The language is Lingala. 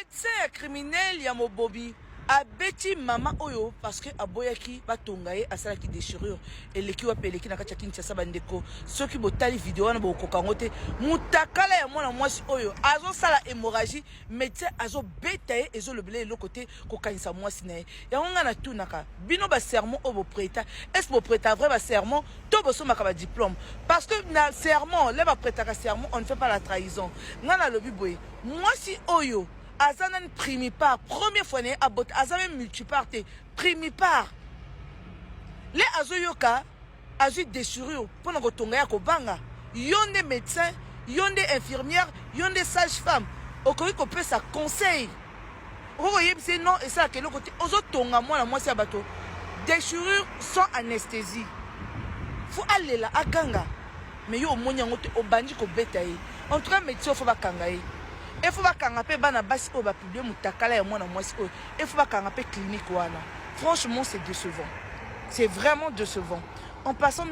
Médecin ya criminel ya mobobi abeti mama oyo parce que aboyaki batonga ye, asalaki déchirure. Eleki wapi? Eleki na kati ya Kinshasa. Bandeko, soki botali video wana, bokokoka yango te. Mutakala ya mwana mwasi oyo azosala hémorragie, médecin azobeta ye, ezolobela eloko te, kokanisa mwasi na ye. Yango ngai natunaka bino, baserment oyo boprêta, est-ce boprêta vrai baserment to bosomaka badiplôme? Parce que na serment le baprêtaka serment, on ne fait pas la trahison. Ngai nalobi boye, mwasi oyo aza nani? Primipare, première fois na ye abota, aza même multipare te, primipare. Le azoyoka azwi déchirure mpona kotonga ya kobanga. Yo nde médecin, yo nde infirmière, yo nde sage femme, okoki kopesa conseil, okoki koyebisa ye non, esalaka eloko te. Ozotonga mwana mwasi ya bato, déchirure sans anesthésie, faut alela, aganga, mais yo omoni yango te, obandi kobeta ye. En tout cas, médecin, faut bakanga ye, il faut bakanga mpe bana basi oyo bapublier mutakala ya mwana mwasi oyo, il faut bakanga mpe clinique wana. Franchement, c'est décevant, c'est vraiment décevant. En passant